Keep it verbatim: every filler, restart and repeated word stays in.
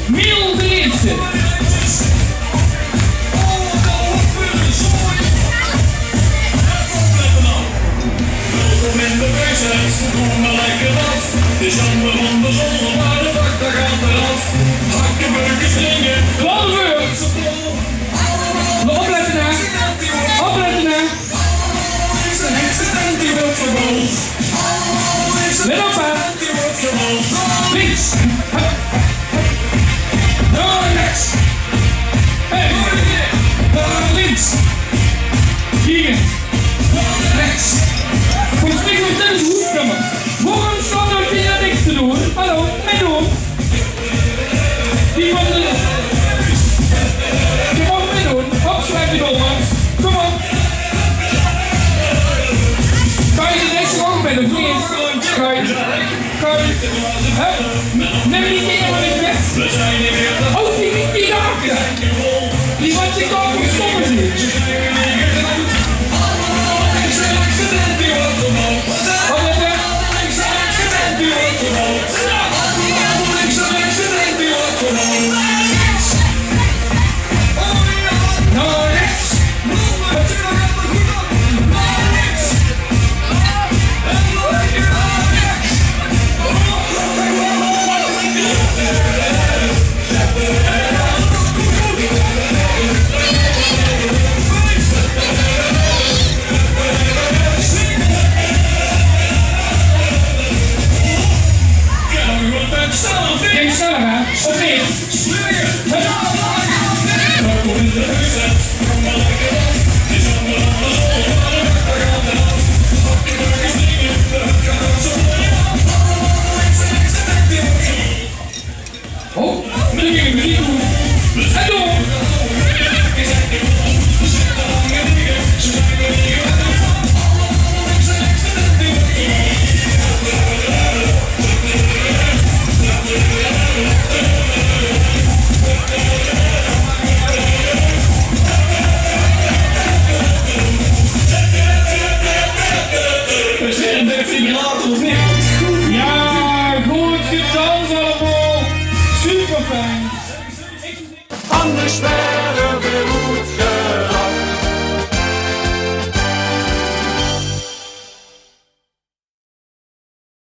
Miel de Eerste. Welkom in de buis, kom maar lekker af. De Jan van de Zolder, maar de dag, daar gaat eraf. Hakken, beuken, springen. Klaar voor. Oplette, hè. Oplette, hè. Let op, hè. Links. Hup. Nao rechts. Hey. Nao links. Hier. Rechts. Volgens mich is dit ein hoofdnummer. Waarom staat er hier niks te doen? Hallo, meedoen. Die van de... Je mag meedoen. Op, schrijf je door. Kom op. Kan je de rest ook met een vriend? Kan je? Kan je? Hup. Neem die dingen maar niet weg. Oh, die, die, die daar. Die wat je kan verstoppen, zie. Wat is er? Geen sneller, hè? Of niet? Oh, meneer, meneer. En door. Is dit ein beetje gratis of niet? Ja, goed gedaan allemaal. Super fijn. Anders